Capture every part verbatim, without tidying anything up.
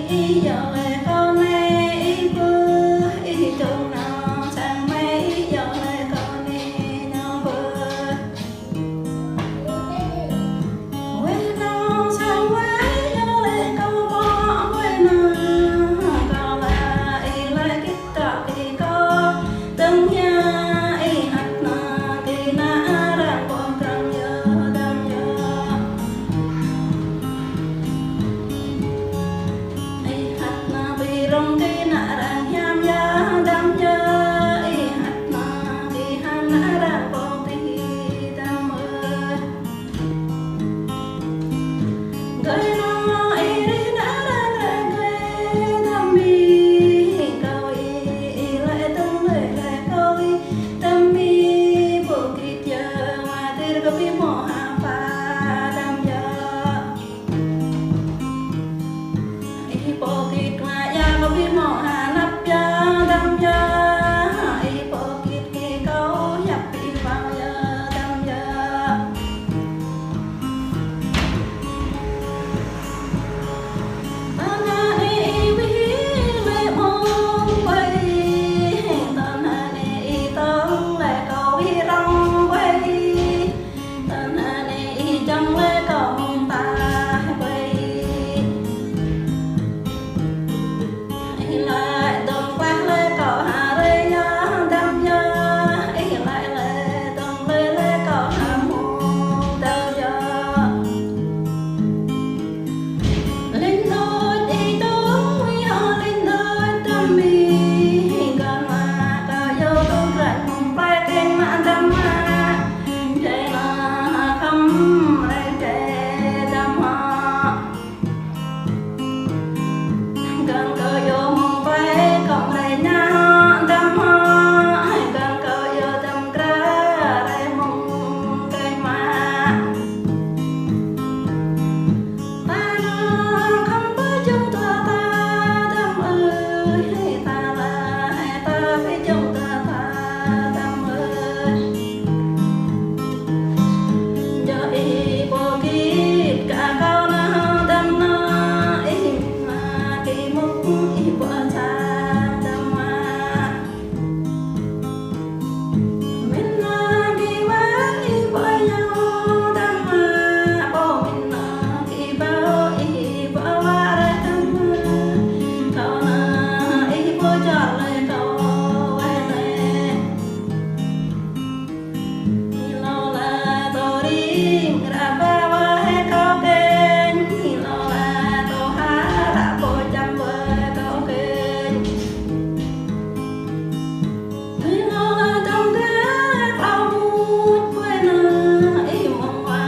Ih yơh lĕ kâo anai ih bơ, ih dŏng nao sang mơi, ih yơh lĕ kâo anai nao bơ. Wai nao sang wai yơh lĕ kâo pô, wai nao kâo lăi ih lăi kit tŏ kơ kâo. Tơm yơh ih hăt nao kơ ană arăng pô krăng yơh, tơm yơh. Ih hăt nao ƀing rŏng kơ ană arăng hiam yơh, tơm yơh. Ih hăt nao kơ hăng ană arăng pô ƀing tơm ơi. Gơi nao ih rĭm ană arăng ră gơi, tơm ih kâo ih, ih lăi tơm ơi lăi kâo ih, tơm ih pô kit yơh, mă tơr kơ ƀing mơ̆ hăng pă, tơm yơh. Ih pô kit ngă yơh kơ ƀing mơ̆ hăng năp yơh, tơm yơh. Ih pô kit kơ kâo yap ƀing păng yơh, tơm yơh. Tơnah anai ih wĭ lĕ mơ̆ng ƀơi, tơnah anai ih tơ̆ng lĕ kâo wĭ rŏng ƀơi. Tơnah anai ih čang lĕ kâo mơ̆ng tah ƀơi. Ih lăi dơ̆ng pah lĕ kâo ha rai yơh, tơm yơh. Ih lăi lĕ dơ̆ng lĕ lĕ kâo ha mơ̆ng tơm yơh. Lin đôč ih tơ̆ng wĭ hăng lin đôč tơm ih, gơ̆ng mă kâo yơh tơ̆ng krăn mơ̆ng plơi keng mă tơm mă. Jai nao khăm rai jai tơm mă. Gơ̆ng kơ yơh mơ̆ng plơi khăm rai nao tơm mă. Gơ̆ng kơ yơh tơ̆ng krăn rai mơ̆ng krăn mă. Ta nao khăm pơjơ̆ng tơm ta tơm ơi, ta nao ta pơjơ̆ng tơm ta tơm ơi. Yơh ih pô kit kơ kâo nao tơm nao, ih mă kơ mŭk ih pô čang tơm mă. Mĭn nao kơ wa ih pô yơh tơm mă, pô mĭn nao kơ pô ih pô wa rai tơm mă. Kâo nao ih pô čar lĕ kâo wai lĕ. Ih lŏ la tơring ră ba wa hĕ kâo keng, ih lŏ la tơha ră pô čăm wa kâo keng. Ih lŏ la tơ̆ng kơ pao mŭt ƀơi nao, ih mơ̆ng wa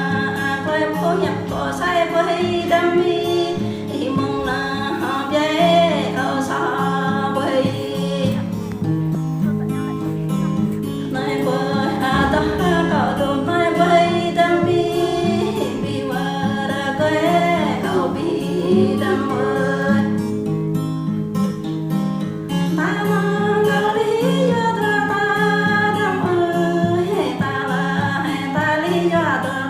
a klơi pô hiăp kâo sai ƀơi tơm ih, ih mơ̆ng nao hơ̆ biă kâo sa ƀơi. Nai ƀơi a tah kâo dŏ nai ƀơi tơm ih, ƀing wa ră gơi kâo ƀing tơm ơi. Ta mă kâo lĕ yua tơm ta tơm ơi, ta lăi ta lĕ yua tơm